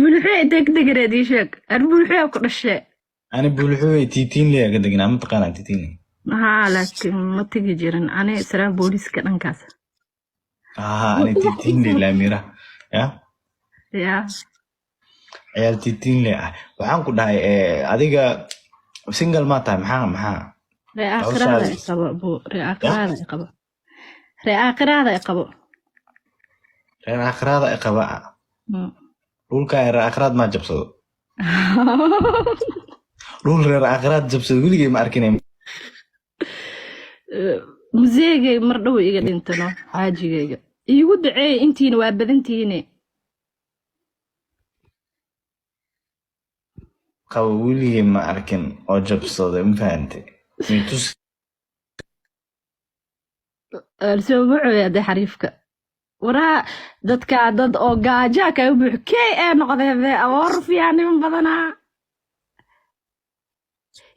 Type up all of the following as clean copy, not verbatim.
Bulxuwe intee ka deganeed? Ii sheeg, an Bulxuwe ku dhashee. Ani Bulxuwe Tiitiinle ka deganaa. Ma taqaanaa Tiitiinle? Haa, laakiin ma tegi jirin ani saraa booliska dhankaas. Haa, ani Tiitiinle laamira ya. Ya. Ciyaal Tiitiinle ah. Waxaan ku dhahay, adiga single ma tahay? Maxaa Ree aakhiraada hawshaadi i qabo bu, ree aakhiraada i qabo, ree aakhiraada i qabo. Reer aakhiraada i qaba. Dhulka reer aakhiraad maa jabsado? Dhul reer aakhiraad jabsado weligay ma arkin. Museegay mar dhow iga dhintano, xaajigayga iigu duceey. Intiina waa badantihiine. Qaba weligay ma arkin oo jabsaday, ma fahantay? Mitus. Soo wuxuu hadee xariifka waraa dadka dad oo gaajaa kaga buux key ee noqdee be aboor fiican badanaa.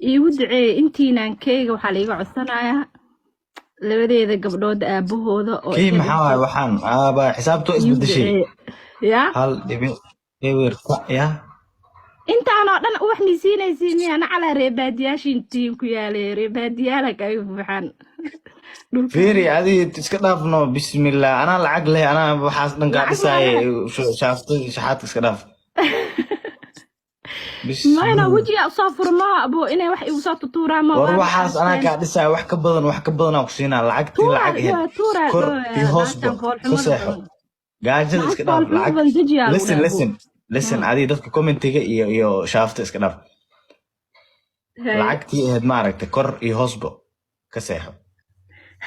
Iigu duceeyey intiinaan keyga. Waxaa laiga codsanayaa labadeeda gabdhood aabahooda oo kii iga maxaa waaye dhintay. Waxaan aaba xisaabtoo Iigu isbedeshay. duceeye ya. 1.0 ya. Intaanoo dhan ubax misiinaysiin miya? Nacalaa reebaadiyaashiintiin ku yaalay, reebaadiyaala kaga buuxaan dhulka. Fiiri, adiga iska dhaafno. Bismillah, anaa lacag leh, anaa waxaas dhan kaa Lacag dhisaaye. maa. Shaafta shaxaadka iska dhaaf. Mayna. Bismillah. Wejiga usoo furmaa abo inay wax igu soo tutuuraan ma War waa waxaas anaa aragteen. kaa dhisaayo, wax ka badan, wax ka badan aan ku siinaa. Lacagtii Tuuraa lacag ahayd tuuraa kor iyo hoosba naagtan ka foolxumada seexo. badan. Gaajada Naag iska dhaaf. foolxumo Lacag badan dejiyaa lagu listen dhahay abo. Listen, listen, adiga dadka commentiga iyo shaafta iska dhaaf. Haye. Lacagtii ahayd, maaragtay, kor iyo hoosba ka seexo.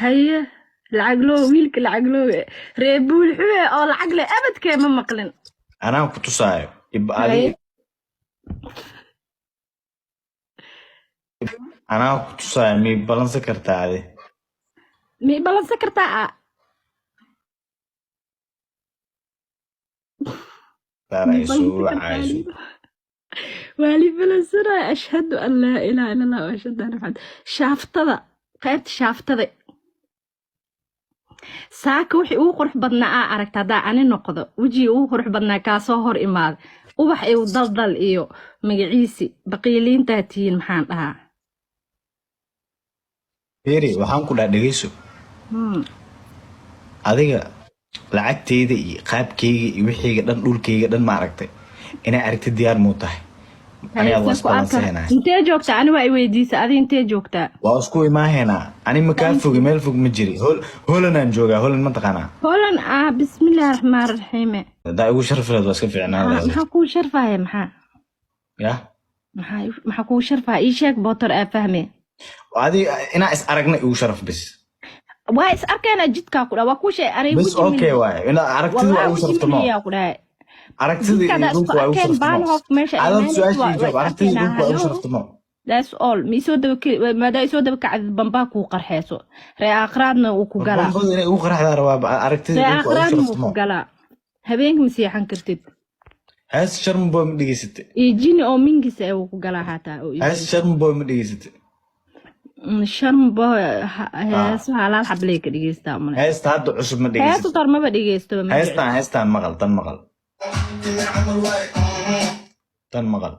Haye, lacag loo wiilka lacag loo ree Buulxuwe oo lacag leh abadkee ma maqlin. Anaa ku tusaayo. Haye. Adiga anaa ku tusaayo, mi balansan kartaa adi? Ma i balansan kartaa a? Saara Ma ay soo balansan kartaa? wacayso. Waa li balansanaya. Ashhadu an laa ilaaha illa Allah wa ashhadu anna Maxamed. Shaaftada, qaybta shaaftada saaka wixii ugu qurux badnaa aa aragta haddaa ani noqdo, wejigii ugu qurux badnaa kaasoo hor imaada, ubax igu daldal iyo magaciisi baqiiliintaa tihiin, maxaan dhahaa? Fiiri, waxaan ku dhaha, dhegeyso. Adiga lacagteyda iyo qaabkeyga iyo wixiyga dhan, dhulkeyga dhan, ma aragtay, inaa aragti diyaar muu tahay? Aniga waa Haysan ku arka. isbalanseynaya. Intee joogtaa? Ani waa i weydiisa, adi intee joogtaa? Waa isku imaahaynaa. Ani ma kaa fogi, meel fog ma jiri. Holanaan joogaa. Holan ma taqaanaa? Holan ah, bismillahi raxmaan raxiime. Haddaa igu sharfi lahayd waa iska fiicnaan lahayd. Maxaa kuu sharfaya? Maxaa Ya. Maxaa kuu sharfaya? Ii sheeg, bootor aa fahme. Adiga inaa is aragna igu sharaf bis. Waa is arkeenaa, jidkaa ku dhaa waa kuu sheeg anay Bis. Weji Okay. milihi. Waaye inaa aragtida waa Wallahi igu weji sharafta mo. milihiyaa ku dhahay. Aragtida Jidka iyo haddaa dhulka isku waa igu arkeen sharafta mo. Baanhof meesha Adad imaanaysa su-aasha waa ii waa jawaab. is Aragtida iyo arkeenaa. dhulka waa igu Hallo. sharafta mo. That's all. Ma isoo daba maadaa isoo daba kacdid, bambaa kuu qarxeeso, ree aakhiraadna wuu ku War galaa. bombada inay igu qaraxdaa rabaa. Aragtida Ree iyo dhulka waa igu aakhiraadna sharafta wuu ku mo. galaa. Habeenka ma seexan kartid. Hees Sharma Boy ma dhegeysatay? Iyo jini oo mingisa ee wuu ku galaa xataa oo Hees iyo Sharma Boy ma dhegeysatay? Sharmbo heeso halaal xabley ka dhegeystaa umale. Heesta hadda cusub ma Heeso dhegeysatay? tar maba dhegeystoba, ma jecli. Heestaan maqal, tan maqal, tan maqal.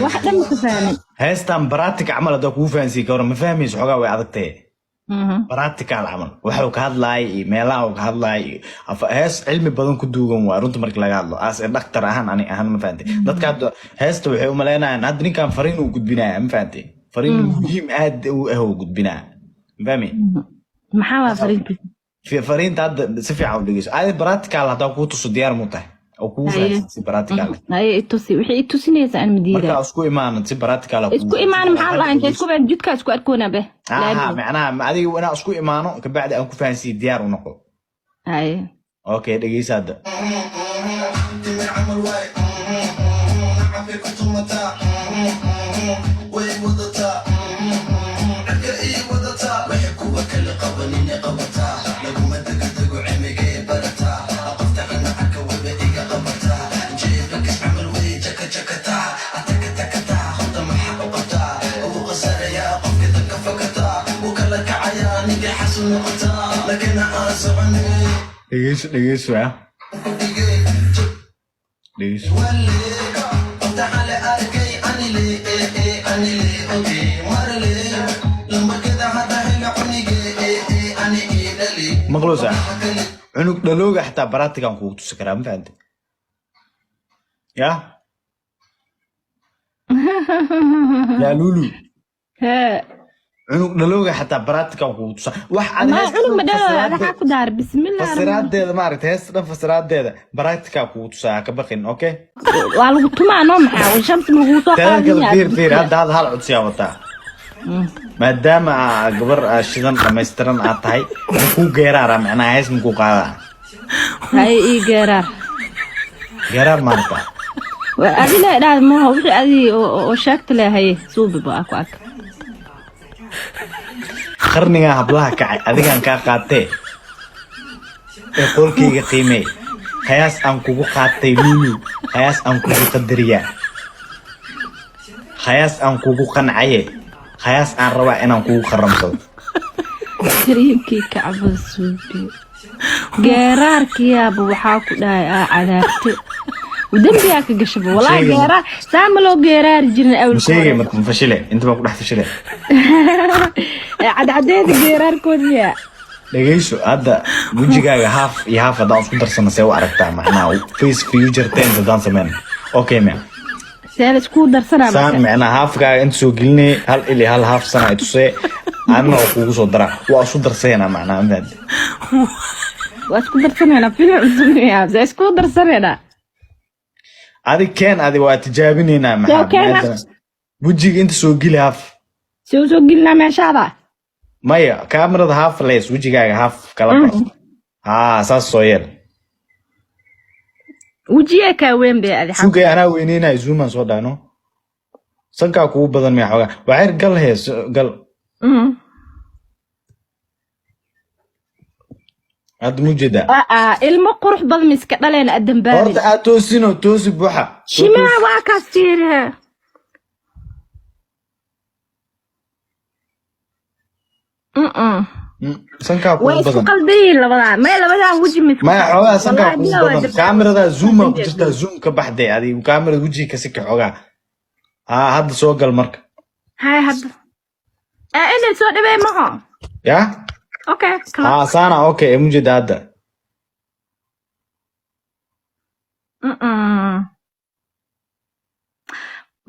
Wax dhan ma ka fahmin. Heestan practical camal haddaa kugu fahansiin ka waran? Ma fahmayso, xogaa way adagtahe. Practical camal waxuu ka hadlaaya iyo meelaha uu ka hadlaaya iyo hees cilmi badan ku duugan waa runta marka laga hadlo as a dhaktar ahaan, ani ahaan, ma fahantay? Dadka hadda heesta waxay u malaynayaan hadda ninkan fariin uu gudbinaya, ma fahantay? Fariin muhiim aad u ah uu gudbinaya, ma fahmi? Maxaa waa fariintiisa? Fariinta hadda si fiican u dhegeyso. Adi practical haddaa kuu tuso diyaar muu tahay oo kugu Haye. fahansan si practical? Haye, itusi wixii itusinaysa aan madiidaa. Markaa isku imaano si practical ah Isku imaan maxaa la inta isku baan jidkaa isku arkoona beh. Aha. Laabin. Macnaha adiga inaa isku imaano kabacdi aan ku fahansiiyo diyaar u noqo. Haye. Okay, dhegeysa hadda. Dhegeyso, dhegeyso, ya dhegeyso. Maqloosa cunug dhalooga xataa practical kugu tusi karaa, ma fahamte? Ya yaa Lulu. Hee. Cunug dhalooga xataa practical kugu tusa wax aad Ma heesta cunug ma dhan dhalo fasiraadeeda waxaa ku daar, bismillah. Fasiraadeeda maaragtay, heesta dhan fasiraadeeda practical kugu tusaa, ha ka baqin, okay? Waa lagu tumaa noo, maxaa shamsi ma lagu soo Teeda kale, qaadinyaa? fiir, fiir, hadda hal codsiyaa wataa. Maadaama aa gabar aa shidan dhammaystiran aad tahay, makuu geeraara? Macnaha hees makuu qaadaa? Hay, ii geeraar. Geeraar maarata? Waa adila dhaad maaha wixii adi oo sheegta lehaye suubiba aku ag. Qarnigaa hablaha kacay adigaan kaa qaatee ee qolkayga qiimee, qayaas aan kugu qaatay Lulu, qayaas aan kugu qadariyaa, qayaas aan kugu qancaye, qayaas aan rabaa inaan kugu qaramsado. Kariimkii kacbada suubiyo geeraarkiyaaba waxaa ku dhahay aa cadaabte dembigaa ka gashaba walaahi. Sheegay. Geeraar saa ma loo geeraari jirin Ma awalka sheegay hore. Marka ma fashile inta baa ku dhex fashile. Cadcadeeda geeraarkoodiya. Dhegeyso, hadda wejigaaga half iyo half haddaan isku darsano, see u aragtaa? Macnaha face future tense haddaan sameyno, okay ma? See la isku darsanaa? Saan Marka macnaha halfkaaga inta soo gelinay, hal il iyo hal half sana ay tusee, anna waa kugu soo daraa, waa isu darsaynaa macnaha, ma fahamtay? Waa isku darsanaynaa, film cusub miyaa? See isku darsanaynaa? Adi keen, adi waa tijaabinaynaa maxaa. Soo keena. Bini'aadam wejiga inta soo geli half. See usoo gelinaa meeshaada? Maya, kaamirada half lees, wejigaaga half kala bar, haa, saas soo yeel. Wejiyaa kaa weyn bay adi. Sugay, anaa weyneynaya, zooman soo dhahno, sankaa kugu badan miya xoogaa? Waxyar gal, hees gal. Hadda mujeedaa? Aa, ilmo qurux badan ma iska dhaleen adambaabin. Horta aad toosino, toosi buuxa. Shimaa waa kaas tiire. Sankaa Way kugu isku badan. qaldayiin labadaa, may labadaa weji ma isku Maya, xoogaa sankaa Wallaahi kugu bilaa waa badan. dabcan. Kaamirada zooma ku jirtaa, zoom ka baxday adigu, kaamirada wejiga kasi ka xoogaa. Haa, hadda soo gal marka. Hay, hadda ee inay soo dhawey maho. Ya. Okay, kala. Haa, saana okay, ee mujeeda hadda.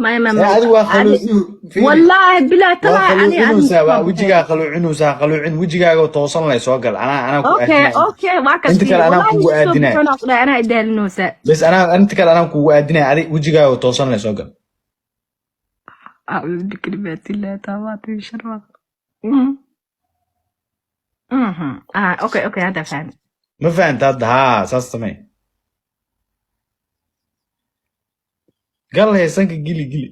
Maya, maya, Ee, maya. adigu waa fiiri. Wallaahi bilaa Waa talaa ani qaluucinaysaa, waa wejigaa qaluucinaysaa, qaluucin wejigaaga toosan lay soo gal, anaa ku Okay. aadinaya. Okay, waa kaas. Inta kale anaa kugu aadinaya. Anaa idaalinoosaa. Bes, anaa inta kale anaa kugu aadinaya, adi wejigaaga toosan lay soo gal. أعوذ بكلمات الله التامات من شر ما خلق. آه، okay okay، هذا فاهم. Ma fahanta hadda? Haa, saas samee, gal heesanka, gili gili.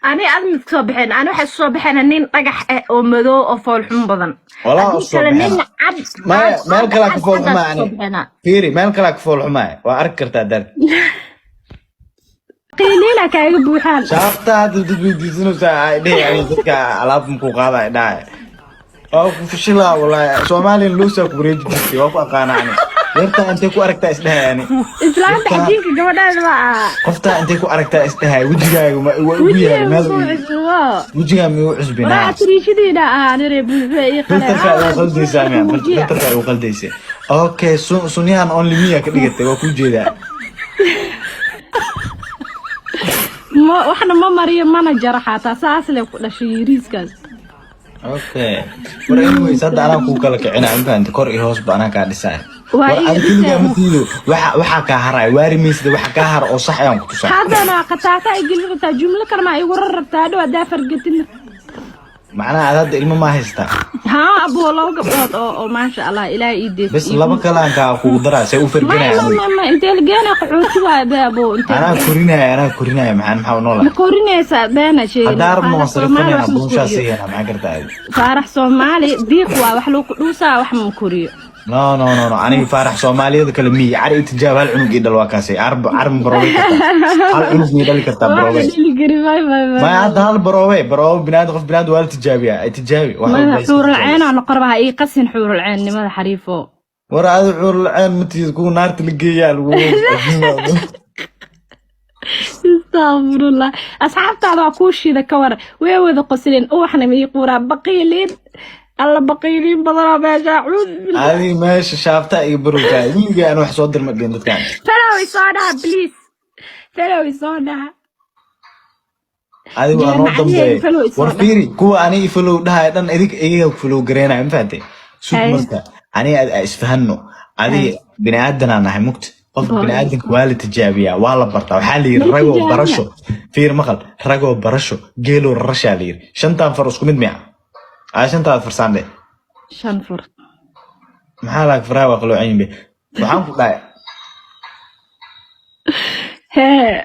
Ani aad mid soo bixin, ani waxay soo bixeen nin dhagax ah oo madow oo fool xun badan. Walaa Haddii soo kale nin bixina. cad Maya, cad meel cad kalaa ka cad fool cad xumaa soo ani. bixina. Fiiri, meel kalaa ka fool xumaa, waa arki kartaa daar. Qiiliina kaaga buuxaan. Shaafta hadda dad weydiisanaysaa ay dhihi, ani dadka alaab makuu qaada ay dhahay, waa ku fashilaa wallahi. Soomaaliyan loosaa ku wareeji jirtay, waa ku aqaana ani. Yartaa intay ku aragtaa isdhahay ani. Islaanta xajiinka gabadhaada ma aha. Qoftaa intay ku aragtaa isdhahay, wejigaaga ma waa igu Wejiga yahay meel. ugu cusbo. Wejigaa ma igu cusbinaa? Waraa tiriishadiina ah nire buuxe iyo qale. Filterka igu qaldaysaa miya? Filterka igu qaldaysay, okay. Sunyahan only miya ka dhigatay, waa kuu jeedaa. Ma waxna ma mariyo mana jaro, xataa saas le ku dhashay yiriiskaas. Okay, war anyways, hadda anaa kuu kala kicinaa, ma fahamtay? Kor iyo hoosba anaa kaa dhisaya. Waa War iga adi keligaa dhisaya. Ma tiido, waxa kaa haraya waari maysida, waxa kaa hara oo sax ayaan ku tusaa. Haddana khataata ay gelin rabtaa, jumlo kale ma igu rar rabtaa hadhow haddaa fargatina. Macnaha aad hadda ilmo maa haystaa? Haa aboo, laba gabdhood oo maasha Allah Ilaahay ii deys. Bes, laba kalaan kaa kugu daraa, see u maya farganaya? Ma ma ma intee la geena qaxooti waay be aboo, intee Anaa korinaya, anaa korinaya, maxaa u ma noolahay? korinaysaa? Beena sheegin. Haddaa rabno waan Faarax Soomaali sarifanayna, wax ma buunshaa koriyo. siiyana, maxaa gartaa adi? Faarax Soomaali diiq waa wax lagu dhuusaa, wax ma koriyo. No, no, no, no, aniga Faarax Soomaaliyada kale miyi cari i tijaab. Hal cunug ii dhal, waa kaasay. Arba carma baroobay kartaa? Hal cunug mii dhali kartaa? Waa Baroobay. dhali kari, bye bye bye. Maya, hadda hal baroobe, baroobe binaadam, qof binaadam waa la tijaabiyaa. Ay tijaabi wax Maya, walba iska xuurul tijaabi. ceenaa noqon rabaa, ha ii qasin xuurul ceennimada, xariifo. War adi xuurul ceen matiid, kuwa naarta la geeyaa lagu. Astaqfirullah, asxaabtaada waa kuu shida, ka waran? Way wada qosleen, uwaxna ma ii quuraa. Baqiiliin alla, baqiiliin badanaa meesha, acuudu billah. Adi meesha shaafta iyo barowtaa, weligay aan wax soo dirma dhihin dadkan. Follow soo dhaha, please, follow soo dhaha. Adi waa noo Macnaheedu dambeey. Follow isoo War dhaha. fiiri, kuwa ani i follow dhahaya dhan idig iyaga follow gareenaya, ma fahantay? Sug. Hay. Marka ani isfahanno, adi bini aadanaa nahay mugta. Qofka Waa. bini aadanka waa la tijaabiyaa, waa la bartaa. Waxaa la yidhi Ma ragoo tijaabiyaa? barasho, fiir, maqal, ragoo barasho geeloo rarashaa la yidhi. Shantaan far isku mid miya? Aa shantaad farsaan dhe. Shan fur. Maxaa laag faraha waa qaloocan yihiin be? Waxaan ku dhahay Hee.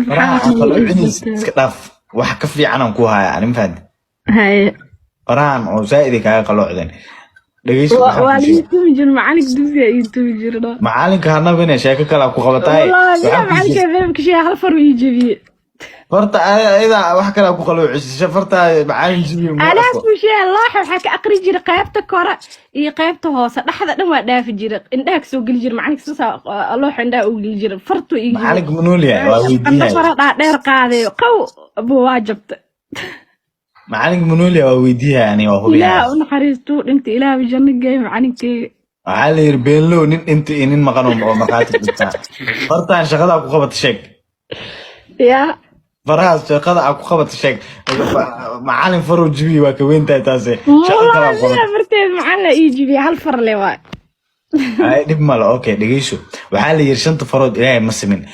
faraha Subxaan. aa qaloocinaysa iska dhaaf, wax ka fiicanaan ku haya ani, ma fahanti? Haye. Farahan oo zaa'id ay kaaga qaloocdeen, dhegeyso. Waa Maxaan waa kuu la ii sheegay? tumi jira macalinka dugsiga, ii tumi jirno. Macalinka hanabine, sheeko kale ku qabataay. Wallahi bila. Waxaan kuu Macalinka sheegay filmka shee hal far uu ii jebiyey. Farta ayada wax kale ku qaloocisay, farta macalin jibi mu Anaas arko. buu shee looxa waxaa ka aqri jiray qaybta kore iyo qaybta hoose, dhexda dhan waa dhaafi jiray, indhaha kasoo geli jiray macalinka, sasaa looxa indhaha ugu geli jiray, fartuu ii jebiyey. Macalinka ma nool yahay? Waa Qandho weydiinaya. Fara dhaadheer qaaday, qaw buu waa jabtay. Macalinka ma nool yahay? Waa weydiinaya, ani waa hubinaya. Ilaah u naxariistuu dhintay, Ilaah janno geey macalinkeyga. Waxaa la yidhi beenlow nin dhintay iyo nin maqan oo markhaati dhigtaa. Fartaan shaqadaa ku qabata sheeg. Yaa. Farahaas shaqada aa ku qabata sheeg. Macalin farow jibiyi waa ka weyn tahay taase, shaqo kalaa ku Wallahi qabata. Farteed macalin la ii jibiyey, hal far le waay. Ay, dhib male. Okay, dhegeyso, waxaa la yidhi shanta farood Ilaahay ma simin.